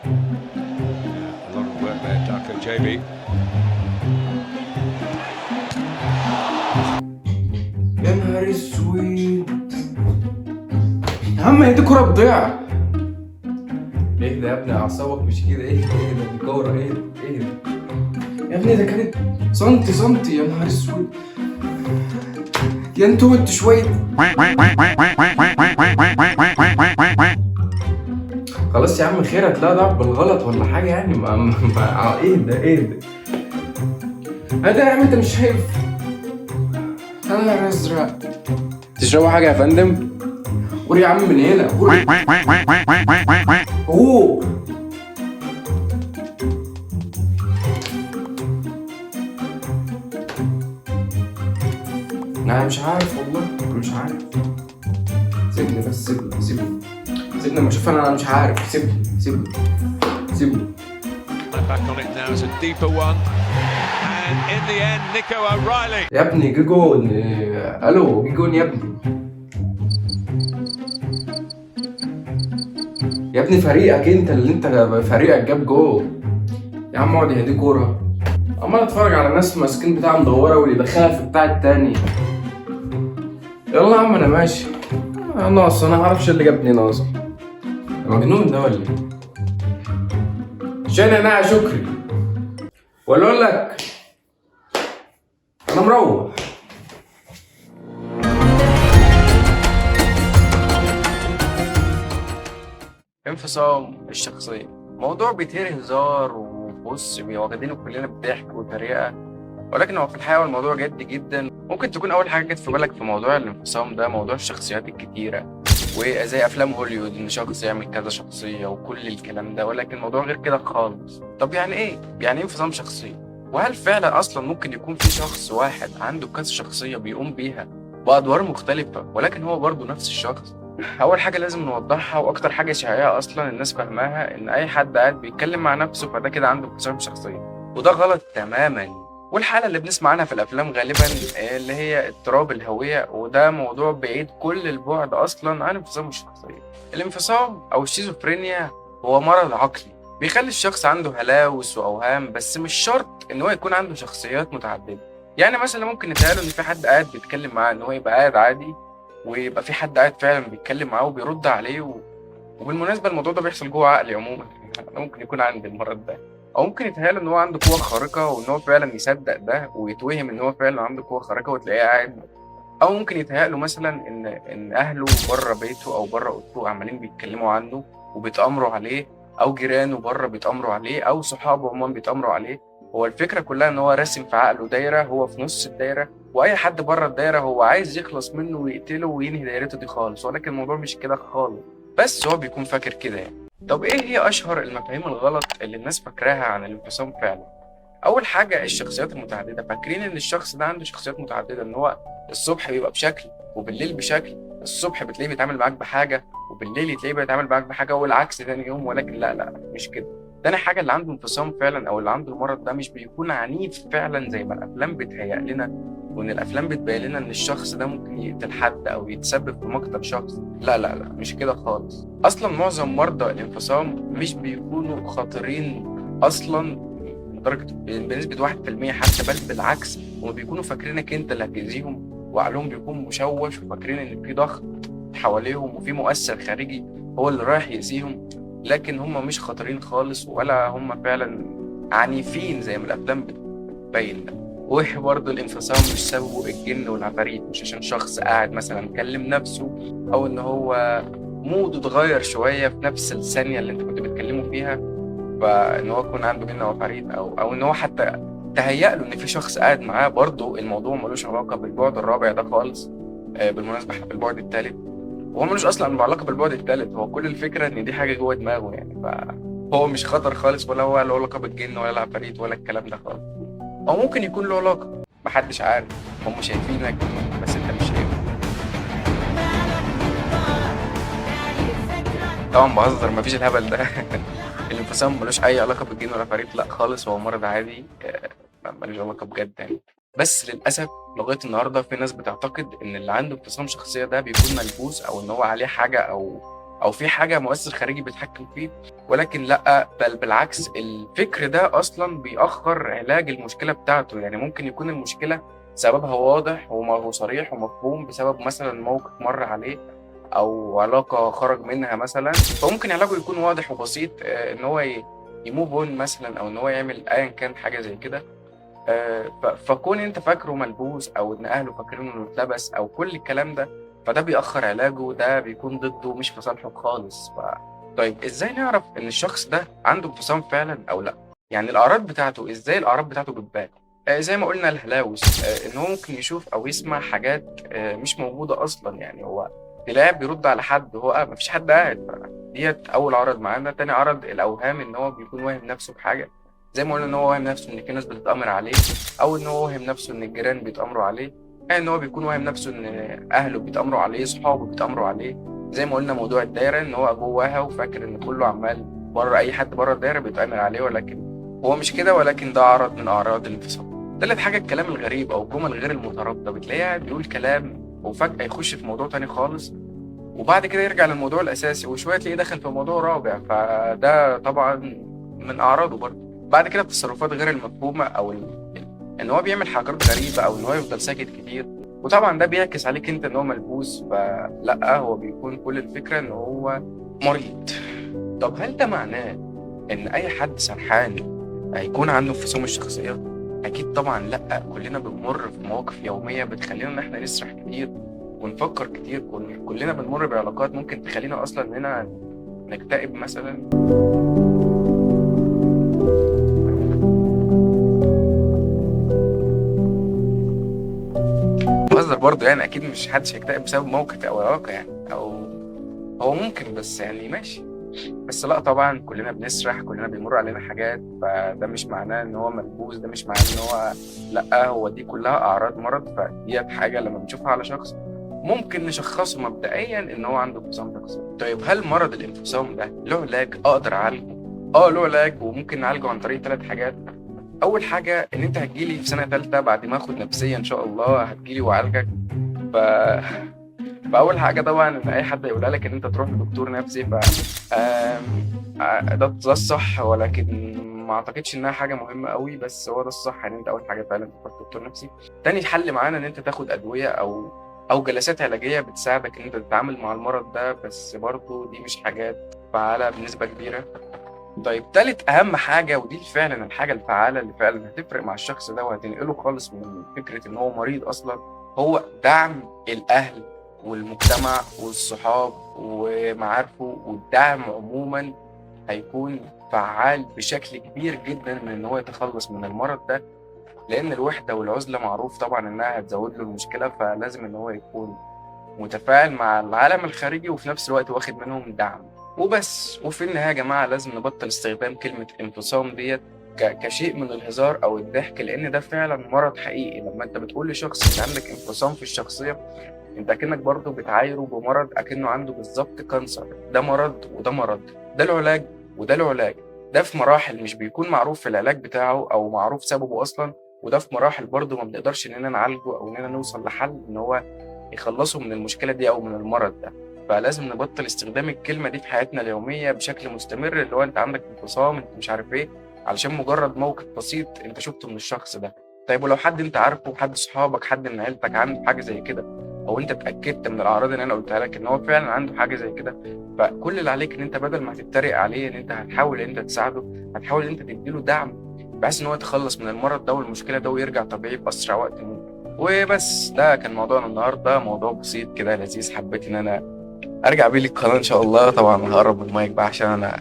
Yeah, a lot of work there, Darko Gyabi. يا نهار اسود يا عم، هي دي كرة بتضيع. ايه ده يا ابني؟ اعصابك مش كده. ايه ايه ده؟ دي كورة. ايه ايه ده يا ابني؟ ده كانت سنتي سنتي. يا نهار اسود يا انتوا شوية. خلاص يا عم خير، هتلاقي ضرب بالغلط ولا حاجة يعني. ما ايه ده؟ ايه ده؟ ايه ده يا عم؟ انت مش شايف؟ يا نهار ازرق. تشربوا حاجة يا فندم؟ قول يا عم من هنا، قول. اوه، انا مش عارف والله مش عارف. سيبني بس، سيبني سيبني سيبني ما اشوف. انا مش عارف. سيبني سيبني سيبني. Back on it now is a deeper one. And in the end, Nico O'Reilly. يا ابني جه جون. الو، جه جون يا ابني، يا ابني فريقك انت اللي انت فريقك جاب جول. يا عم اقعد، هي دي كوره؟ عمال اتفرج على ناس ماسكين بتاع مدوره واللي يدخلها في بتاع التاني. يلا يا عم انا ماشي. ناقص انا معرفش اللي جابني ناقص. مجنون ده ولا ايه؟ شنو انا يا شكري؟ ولا اقول لك انا مروح. انفصام الشخصية موضوع بيثير هزار وبص واخدينه كلنا بضحك وتريقة، ولكن هو في الحقيقة الموضوع جد جدا. ممكن تكون أول حاجة جت في بالك في موضوع الانفصام ده موضوع الشخصيات الكتيرة وزي أفلام هوليوود إن شخص يعمل كذا شخصية وكل الكلام ده، ولكن الموضوع غير كده خالص. طب يعني إيه؟ يعني إيه انفصام شخصية؟ وهل فعلا أصلا ممكن يكون في شخص واحد عنده كذا شخصية بيقوم بيها بأدوار مختلفة ولكن هو برضه نفس الشخص؟ اول حاجه لازم نوضحها واكتر حاجه شائعه اصلا الناس فاهماها ان اي حد قاعد بيتكلم مع نفسه فده كده عنده انفصام شخصيه، وده غلط تماما. والحاله اللي بنسمع عنها في الافلام غالبا اللي هي اضطراب الهويه، وده موضوع بعيد كل البعد اصلا عن انفصام الشخصيه. الانفصام او الشيزوفرينيا هو مرض عقلي بيخلي الشخص عنده هلاوس واوهام، بس مش شرط ان هو يكون عنده شخصيات متعدده. يعني مثلا ممكن نتخيل ان في حد قاعد بيتكلم معاه، ان هو يبقى قاعد عادي ويبقى في حد قاعد فعلا بيتكلم معاه وبيرد عليه. وبالمناسبة الموضوع ده بيحصل جوه عقلي عموما، انا ممكن يكون عندي المرض ده، او ممكن يتهيأ ان هو عنده قوة خارقة وان هو فعلا يصدق ده ويتوهم ان هو فعلا عنده قوة خارقة وتلاقيه قاعد. او ممكن يتهيأ له مثلا ان اهله بره بيته او بره اوضته عمالين بيتكلموا عنه وبيتأمروا عليه، او جيرانه بره بيتأمروا عليه، او صحابه عموما بيتأمروا عليه. هو الفكرة كلها ان هو راسم في عقله دايرة، هو في نص الدايرة، واي حد بره الدايره هو عايز يخلص منه ويقتله وينهي دايرته دي خالص، ولكن الموضوع مش كده خالص، بس هو بيكون فاكر كده يعني. طب ايه هي اشهر المفاهيم الغلط اللي الناس فاكراها عن الانفصام فعلا؟ اول حاجه الشخصيات المتعدده، فاكرين ان الشخص ده عنده شخصيات متعدده، ان هو الصبح بيبقى بشكل وبالليل بشكل، الصبح بتلاقيه بيتعامل معاك بحاجه وبالليل تلاقيه بيتعامل معاك بحاجه والعكس تاني يوم، ولكن لا لا مش كده. تاني حاجه اللي عنده انفصام فعلا او اللي عنده المرض ده مش بيكون عنيف فعلا زي ما الافلام بتهيأ لنا، وان الافلام بتبين لنا ان الشخص ده ممكن يقتل حد او يتسبب في مقتل شخص. لا لا لا مش كده خالص. اصلا معظم مرضى الانفصام مش بيكونوا خطيرين اصلا لدرجه بنسبه 1% حتى، بل بالعكس هم بيكونوا فاكرينك انت اللي هتأذيهم، وعقلهم بيكون مشوش وفاكرين ان في ضغط حواليهم وفي مؤثر خارجي هو اللي رايح يأذيهم، لكن هم مش خطيرين خالص ولا هم فعلا عنيفين زي ما الافلام بتبين ده. وبرضه الانفصام مش سببه الجن والعفاريت، مش عشان شخص قاعد مثلا كلم نفسه او ان هو موده اتغير شويه في نفس الثانيه اللي انت كنت بتكلمه فيها، فان هو يكون عنده جن او عفاريت او ان هو حتى تهيأ له ان في شخص قاعد معاه. برضه الموضوع ملوش علاقه بالبعد الرابع ده خالص. بالمناسبه احنا في البعد الثالث، وهو ملوش اصلا علاقه بالبعد الثالث، هو كل الفكره ان دي حاجه جوه دماغه يعني، فهو مش خطر خالص ولا هو له علاقه بالجن ولا العفاريت ولا الكلام ده خالص. او ممكن يكون له علاقه، محدش عارف، هم شايفينك بس انت مش شايفهم. طبعا بهزر، مفيش الهبل ده. الانفصام ملوش اي علاقه بالجن ولا العفاريت، لا خالص، هو مرض عادي، ملوش علاقه بجد يعني. بس للاسف لغايه النهارده في ناس بتعتقد ان اللي عنده انفصام شخصيه ده بيكون ملبوس او ان هو عليه حاجه او او في حاجة مؤثر خارجي بيتحكم فيه، ولكن لا، بل بالعكس الفكر ده اصلا بيأخر علاج المشكلة بتاعته. يعني ممكن يكون المشكلة سببها واضح وصريح ومفهوم بسبب مثلا موقف مر عليه او علاقة خرج منها مثلا، فممكن علاجه يكون واضح وبسيط، ان هو ي move on مثلا، او ان هو يعمل ايا كان حاجة زي كده. فكون انت فاكره ملبوس او ان اهله فاكرينه انه اتلبس او كل الكلام ده، فده بيأخر علاجه، ده بيكون ضده مش في صالحه خالص. طيب ازاي نعرف ان الشخص ده عنده انفصام فعلا او لا؟ يعني الاعراض بتاعته، ازاي الاعراض بتاعته بتبان؟ زي ما قلنا الهلاوس، ان هو ممكن يشوف او يسمع حاجات مش موجودة اصلا. يعني هو تلاقيه بيرد على حد وهو مفيش حد قاعد. ديت اول عرض معانا. تاني عرض الاوهام، ان هو بيكون واهم نفسه بحاجة، زي ما قلنا ان هو واهم نفسه ان في ناس بتتامر عليه، او ان هو واهم نفسه ان الجيران بيتامروا عليه، ان هو بيكون واهم نفسه ان اهله بيتامروا عليه، اصحابه بيتامروا عليه. زي ما قلنا موضوع الدايرة، ان هو جواها وفاكر ان كله عمال بره، اي حد بره الدايرة بيتامر عليه، ولكن هو مش كده، ولكن ده عرض من اعراض الانفصام. تالت حاجة الكلام الغريب او الجمل غير المترابطه، بتلاقيه قاعد بيقول كلام وفجاة يخش في موضوع تاني خالص، وبعد كده يرجع للموضوع الاساسي، وشوية تلاقيه دخل في موضوع رابع، فده طبعا من اعراضه برضه. بعد كده التصرفات غير المفهومه، او ان هو بيعمل حاجات غريبة، او ان هو يفضل ساكت كتير، وطبعا ده بيعكس عليك انت ان هو ملبوس، فلا هو بيكون كل الفكرة ان هو مريض. طب هل ده معناه ان اي حد سرحان هيكون عنده انفصام الشخصية؟ اكيد طبعا لا. كلنا بنمر في مواقف يومية بتخلينا ان احنا نسرح كتير ونفكر كتير، كلنا بنمر بعلاقات ممكن تخلينا اصلا اننا نكتئب مثلا. بهزر برضه يعني، اكيد مش حدش هيكتئب بسبب موقف او علاقة يعني، او هو ممكن بس يعني ماشي، بس لا طبعا كلنا بنسرح، كلنا بيمر علينا حاجات، فده مش معناه ان هو ملبوس، ده مش معناه ان هو لا، هو دي كلها اعراض مرض. فدي حاجة لما بنشوفها على شخص ممكن نشخصه مبدئيا ان هو عنده انفصام شخصية. طيب هل مرض الانفصام ده له علاج اقدر اعالجه؟ له علاج، وممكن نعالجه عن طريق 3 حاجات. اول حاجة ان انت هتجيلي في سنة ثالثة بعد ما اخد نفسية ان شاء الله، هتجيلي واعالجك. فاول حاجة طبعا ان اي حد يقولها لك ان انت تروح لدكتور نفسي، ده الصح، ولكن ما اعتقدش انها حاجة مهمة قوي، بس هو ده الصح ان انت اول حاجة فعلا تروح لدكتور نفسي. تاني حل معانا ان انت تاخد ادوية او جلسات علاجية بتساعدك ان انت تتعامل مع المرض ده، بس برضه دي مش حاجات فعاله بنسبة كبيرة. طيب تالت اهم حاجة، ودي فعلا الحاجة الفعالة اللي فعلا هتفرق مع الشخص ده وهتنقله خالص من فكرة ان هو مريض اصلا، هو دعم الاهل والمجتمع والصحاب ومعارفه، والدعم عموما هيكون فعال بشكل كبير جدا من ان هو يتخلص من المرض ده، لان الوحدة والعزلة معروف طبعا انها هتزود له المشكلة، فلازم ان هو يكون متفاعل مع العالم الخارجي وفي نفس الوقت واخد منهم دعم وبس. وفي النهاية يا جماعة لازم نبطل استخدام كلمة انفصام ديت كشيء من الهزار او الضحك، لان ده فعلا مرض حقيقي. لما انت بتقول لشخص ان عندك انفصام في الشخصية، انت اكنك برضه بتعايره بمرض اكنه عنده بالظبط cancer. ده مرض وده مرض، ده العلاج وده العلاج، ده في مراحل مش بيكون معروف في العلاج بتاعه او معروف سببه اصلا، وده في مراحل برضه ما بنقدرش اننا نعالجه او اننا نوصل لحل ان هو يخلصه من المشكلة دي او من المرض ده. فلازم نبطل استخدام الكلمة دي في حياتنا اليومية بشكل مستمر، اللي هو انت عندك انفصام، انت مش عارف ايه، علشان مجرد موقف بسيط انت شفته من الشخص ده. طيب ولو حد انت عارفه، حد صحابك، حد من عيلتك عنده حاجة زي كده، او انت اتاكدت من الاعراض اللي انا قلتها لك ان هو فعلا عنده حاجة زي كده، فكل اللي عليك ان انت بدل ما هتتريق عليه ان انت هتحاول ان انت تساعده، هتحاول ان انت تديله دعم بحيث ان هو يتخلص من المرض ده والمشكلة ده ويرجع طبيعي باسرع وقت ممكن. وبس ده كان موضوعنا النهارده، موضوع بسيط كده لذيذ، حبيت ان انا ارجع بيه للقناة ان شاء الله. طبعا هقرب من المايك بقى عشان انا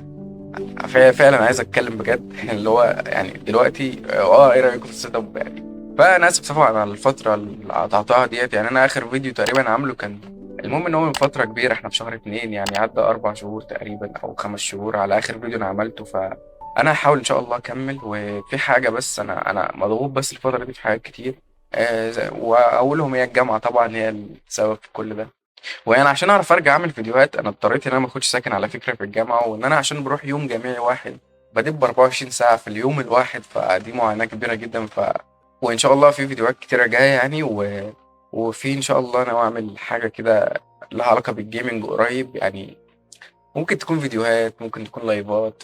فعلا عايز اتكلم بجد، اللي هو يعني دلوقتي ايه رايكم في ال setup يعني. فانا اسف طبعا على الفترة اللي قطعتها ديت، يعني انا اخر فيديو تقريبا عامله كان، المهم ان هو من فترة كبيرة، احنا في شهر 2 يعني عدى 4 شهور تقريبا او 5 شهور على اخر فيديو انا عملته. فانا هحاول ان شاء الله اكمل. وفي حاجة بس انا مضغوط بس الفترة دي في حاجات كتير، واولهم هي الجامعة طبعا، هي السبب في كل ده. وانا عشان اعرف ارجع اعمل فيديوهات انا اضطريت ان انا ما اخدش سكن على فكرة في الجامعة، وان انا عشان بروح يوم جامعي واحد بدب 24 ساعة في اليوم الواحد، فدي معاناة كبيرة جدا. وان شاء الله في فيديوهات كتيرة جاية يعني، وفي ان شاء الله انا اعمل حاجة كده لها علاقة بال gaming قريب يعني. ممكن تكون فيديوهات، ممكن تكون لايفات،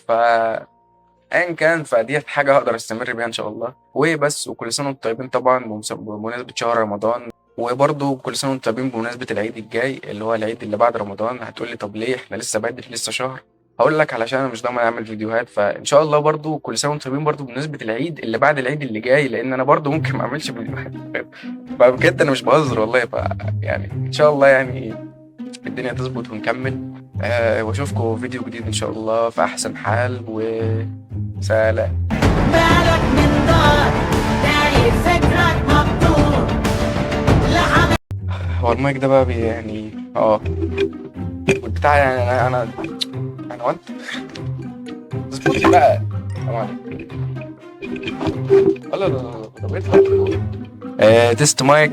ايا كان فدي حاجة هقدر استمر بيها ان شاء الله. وبس، وكل سنة وانتم طيبين طبعا بمناسبة شهر رمضان، وبرضه كل سنة وانتم طيبين بمناسبة العيد الجاي اللي هو العيد اللي بعد رمضان. هتقول لي طب ليه احنا لسه بدري، لسه شهر؟ هقول لك علشان انا مش ضامن اعمل فيديوهات. فان شاء الله برضه كل سنة وانتم طيبين برضه بمناسبة العيد اللي بعد العيد اللي جاي، لان انا برضه ممكن ما اعملش فيديوهات. فبجد انا مش بهزر والله. يعني ان شاء الله يعني الدنيا تظبط ونكمل. واشوفكم فيديو جديد ان شاء الله في احسن حال، وسلام. بالك من دار تاني فكرك مبتور لحم. هو المايك ده بقى يعني والبتاع يعني انا وانت اظبط لي بقى. السلام عليكم. لا لا لا لا، طب اطلع. Test mic.